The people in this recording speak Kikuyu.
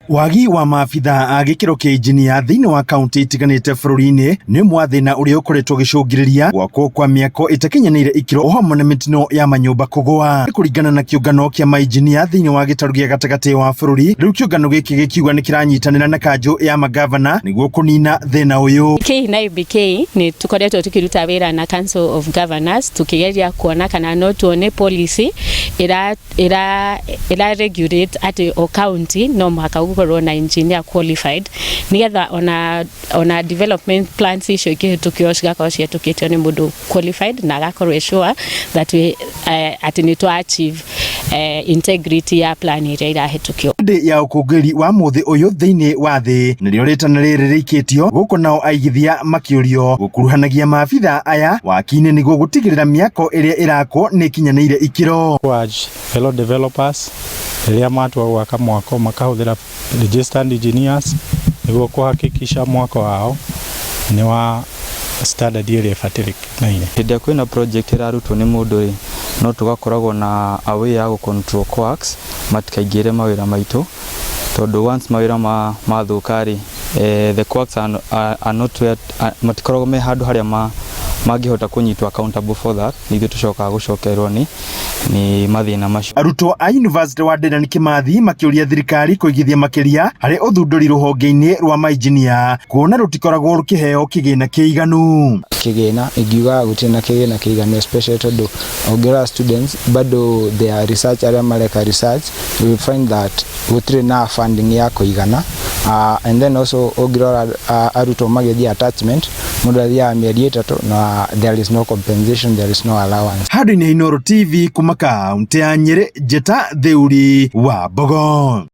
Wagi wa maabithaa a gĩkĩro kĩa injinia thĩinĩ wa kaunti itiganĩte bũrũri-inĩ nĩ ũmwe wa thĩna ũrĩa ũkoretwo ũgĩcũngĩrĩria gwakwo kwa mĩako ĩtakinyanĩire ikĩro o hamwe na mĩtino ya manyũmba kũgũa. Kũringana na kĩũngano kĩa mainjinia thĩinĩ wa gĩtarũ gĩa gatagatĩ wa bũrũri, rĩu kĩũngano gĩkĩ gĩkiuga nĩ kĩranyitanĩra na kanjũ ya mangavana nĩguo kũnina thĩna ũyũ. K na UBK nĩ tũkoretwo tũkĩruta wĩra na Council of Governors tũkĩgeria kuona kana no tuone policy ĩra ĩra ĩra regulate atĩ o county no mũhaka gũkorwo na engineer qualified nĩgetha ona ona development plans icio ikĩhĩtũkio cigakorwo cihetũkĩtio nĩ mũndũ qualified na agakorwo sure that we, atĩ nĩ twa achieve integrity ya plan ĩrĩa ĩrahĩtũkio. Hĩndĩ ya ũkũngũĩri wa mũthĩ ũyũ thĩinĩ wa thĩ nĩrĩo rĩtana rĩrĩ rĩikĩtio gũkũ nao aigithia makĩũrio gũkuruhanagia maabitha aya waki-inĩ nĩguo gũtigĩrĩra mĩako ĩrĩa ĩrakwo nĩ ĩkinyanĩire ikĩro. Urge fellow developers rĩrĩa matua gwaka mwako makahũthĩra registered engineers nĩguo kũhakikisha mwako wao nĩ wa standard ĩrĩa ĩbatarĩkanaine. Hĩndĩ ĩrĩa kwĩna project ĩrarutwo nĩ mũndũ rĩ, no tũgakoragwo na a way ya gũ control quacks matikaingĩre mawĩra maitũ, tondũ once mawĩra mathũka rĩ, the quacks are not where, matikoragwo me handũ harĩa mangĩhota kũnyitwo accountable for that. Nĩ ithuĩ tũcokaga gũcokerwo nĩ mathĩna macio. Arutwo a University wa Dedan Kimathi makĩũria thirikari kũigithia makĩria harĩ ũthundũri rũhonge-inĩ rwa mainjinia kuona rũtikoragwo rũkĩheo kĩgĩna kĩiganu. Kĩgĩna ingiuga gũtirĩ na kĩgĩna kĩiganu, especially tondũ ũngĩrora students bado their research, arĩa mareka research, you will find that gũtirĩ na funding ya kũigana. And then also ũngĩrora arutwo magĩthiĩ attachment, mũndũ athiaga mĩeri 3 na there is no compensation, there is no allowance. Handũ-inĩ Inooro TV kuma kaunti ya Nyĩrĩ, Njĩta Theuri wa Mbogo.